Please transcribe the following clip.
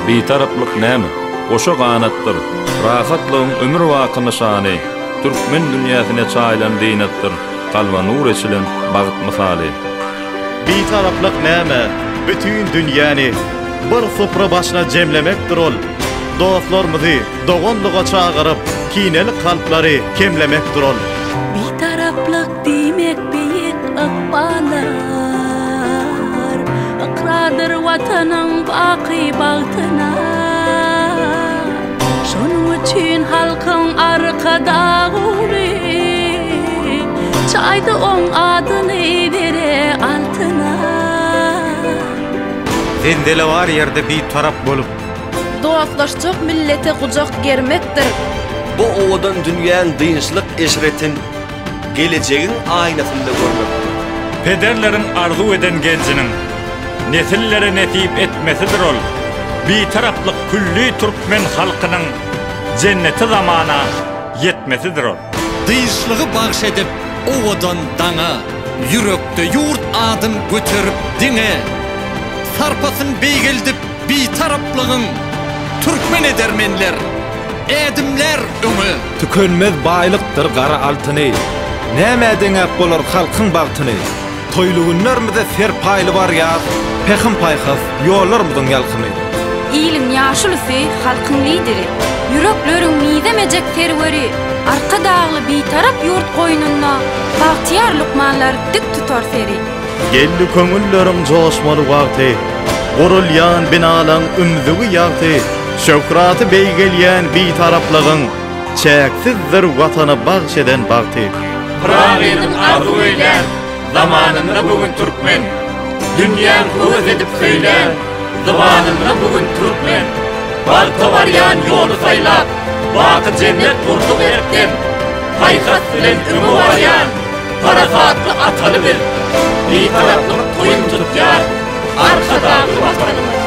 Bitaraplyk näme? Goşa ganatdyr. Rahatlygyň ömürbaky nyşany, Türkmen dünýäsine çaýylan zynatdyr, Kalba nur eçilen bagt mysaly. Bitaraplyk näme? Bütin dünýäni bir supra başyna jemlemekdir ol. Dostlarymyzy doganlyga çagyryp, kineli kalplary kemlemekdir ol. Bitaraplyk diýmek beýik ykballar, Ykrardyr Watanyň baky bagtyna. Şonuň üçin halkyň Arkadag Ogly, Çaýdy oň adyny zere altyna. Zenzele bar ýerde bitarap bolup. Dostlaşjak millete gujak germekdir. Bu owadan dünýäň dynçlyk eşretin gelejegiň aýnasynda görmekdir. Pederleriň arzuw eden genjiniň nesillere nesip etmesidir ol. Bitaraplyk külli türkmen halkynyň jenneti zamana ýetmesidir ol. Dynçlygy bagş edip owadan daňa, Ýürekde ýurt adyn göterip diňe, Sarpasyn beýgeldip Bitaraplygyň türkmen edermenler ädimlär öňe. Tükenmez baýlykdyr gara altyny, Nämä deňäp bolar halkyň bagtyny? Toýly günlerimize serpaýly barýas, Pähim-paýhas, ýollarymyzyň ýalkymy. Iliň ýaşulusy, halkyň Lideri, Ýürekleriň mizemejek serweri, Arkadagly Bitarap ýurt goýnunda Bagtyýar lukmanlar dik tutar seri. Geldi köňülleriň joşmaly wagty, Gurulýan binalaň ümzügi ýagty, Şöhraty beýgelýän Bitaraplygyň Çäksizdir Watana bagş eden bagty. Pyragynyň arzuw eýlän zamanynda bu gün türkmen, Dünýäň höwes edip söýlän zybanynda bu gün türkmen, Bagta barýan ýoly saýlap, baky jennet gurduk erkden, Paýhas bilen öňe barýan Parasatly ataly biz, Bitaraplyk toýun tutýar Arkadagly Watanymyz.